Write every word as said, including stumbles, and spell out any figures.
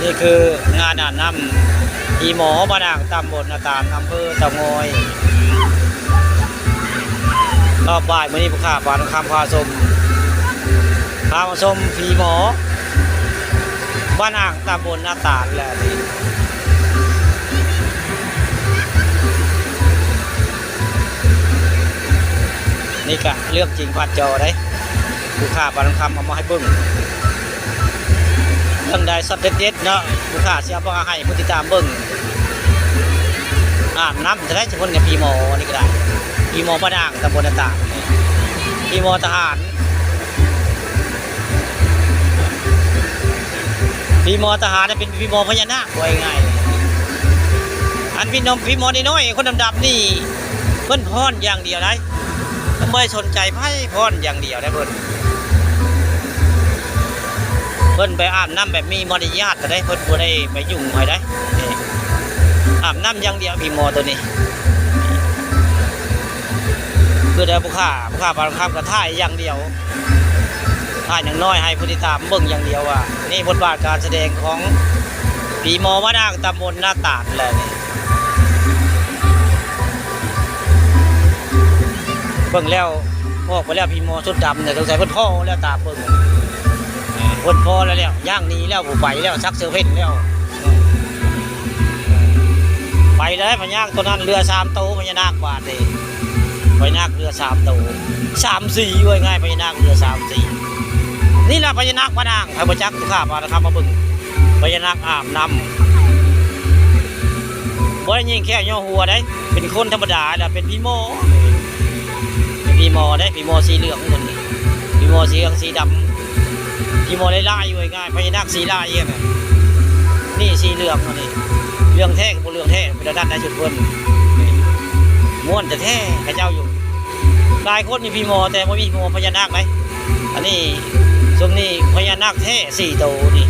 นี่คืองานอาบน้ำผีหมอบ้านอ่าง ตำบลนาตาล อำเภอเต่างอย รอบบ่ายมื้อนี้ ผู้ข่าวบ้านอ่างคำพาชม พามาชมผีหมอบ้านอ่าง ตำบลนาตาลแหละนี่ นี่กะเรื่องจริงผ่านจอได้ ผู้ข่าวบ้านอ่างคำเอามาให้เบิ่ง เรื่องใดสดเด็ดๆเนาะ ผู้ข่าวสิเอามาให้ผู้ติดตามเบิ่ง อาบน้ำจะได้สมมุติกับผีหมอนี่ก็ได้ ผีหมอบ้านอ่าง ตำบลนาตาล ผีหมอทหาร ผีหมอทหารน่ะเป็นผีหมอพญานาค ว่าง่ายๆ อันพี่น้องผีหมอน้อยๆ คนดำๆนี่ เพิ่นพอนอย่างเดียวได้ เพิ่นบ่ได้สนใจไผ พอนอย่างเดียวได้เพิ่น เพิ่นไปอาบน้ำแบบมีมารยาทก็ได้ เพิ่นบ่ได้ไปยุ่งไผได้ นี่ อาบน้ำอย่างเดียวผีหมอตัวนี้ คือแต่ผู้ข่าว ผู้ข่าวบ้านอ่างคำก็ถ่ายอย่างเดียว ถ่ายอย่างน้อยให้ผู้ติดตามเบิ่งอย่างเดียวว่า นี่บทบาทการแสดงของผีหมอบ้านอ่าง ตำบลนาตาลแหละนี่ เบิ่งแล้ว ออกไปแล้วผีหมอชุดดำเนี่ย สงสัยเพิ่นพอแล้ว ตาเบิ่ง เพิ่นพอแล้ว แล้ว ย่างหนีแล้ว ผู้ไปแล้ว ซักเสื้อเพ่นแล้ว ไปแล้วพญานาคตัวนั้นเหลือสามโต พญานาคบาดนี้ พญานาคเหลือสามโต สามสี ว่าง่าย พญานาคเหลือสามสี นี่แหละพญานาคบ้านอ่าง ใครบ่จัก ผู้ข่าวบ้านอ่างคำมาเบิ่ง พญานาคอาบน้ำ บ่ได้ยิงแค่ย่อหัวได้ เป็นคนธรรมดาแล้ว เป็นผีหมอ เป็นผีหมอได้ ผีหมอสีเหลืองคนนี้ ผีหมอสีเหลืองสีดำ ผีหมอลายๆ ว่าง่าย พญานาคสีลายอะนะ นี่สีเหลืองอันนี้ เหลืองแท้กับบ่เหลืองแท้ เป็นระดับในชุดเพิ่น ม่วนแท้ๆ เขาเจ้าอยู่ หลายคนมีผีหมอ แต่บ่มีผีหมอพญานาคไหม อันนี้ ช่วงนี้พญานาคแท้สี่โตนี่